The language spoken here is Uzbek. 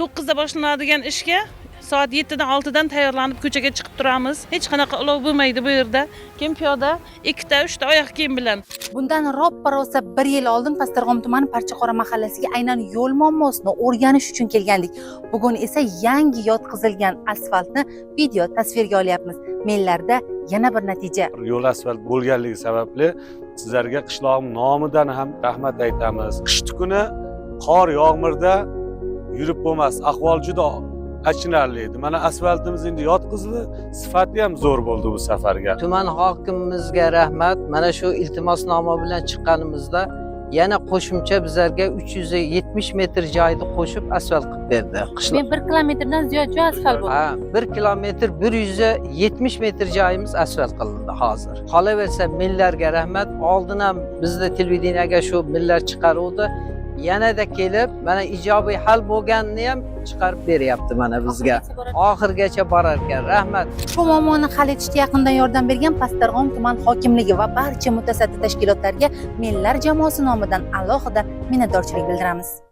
9da boshlanadigan ishga soat 7dan, 6dan tayyorlanib ko'chaga chiqib turamiz. Hech qanaqa ulov bo'lmaydi bu yerda. Kim piyoda, ikkita, uchta oyoq kiyim bilan. Bundan roppa rosa bir yil oldin Pastdarg'om tumani Parchaqora mahallasiga aynan yo'l muammosini o'rganish uchun kelgandik. Bugun esa yangi yotqizilgan asfaltni video tasvirga olyapmiz. Mellarda yana bir natija. Yo'l asfalt bo'lganligi sababli sizlarga qishlog'im nomidan ham rahmat aytamiz. Qishni kuni qor, yog'murda yurib bo'lmas, ahvol juda achinarli edi. Mana, asfaltimiz endi yotqizildi, sifati ham zo'r bo'ldi bu safarga. Tuman hokimimizga rahmat. Mana shu iltimosnoma bilan chiqqanimizda yana qo'shimcha bizlarga 370 metr joyni qo'shib asfalt qilib berdi. Qishloq. Men 1 kilometrdan ziyod joy asfalt bo'ldi. Ha, 1 kilometr 170 metr joyimiz asfalt qilindi hozir. Qolaversa, millarga rahmat. Oldin ham bizni televideniyaga shu millar chiqaruvdi. Yanada kelib, mana ijobiy hal bo'lganini ham chiqarib beryapti mana bizga. Oxirigacha borar ekan. Rahmat. Ushbu muammoni hal etishda yaqindan yordam bergan Pastdarg'om tuman hokimligi va barcha mutasaddi tashkilotlarga Mellar jamoasi nomidan alohida minnatdorchilik bildiramiz.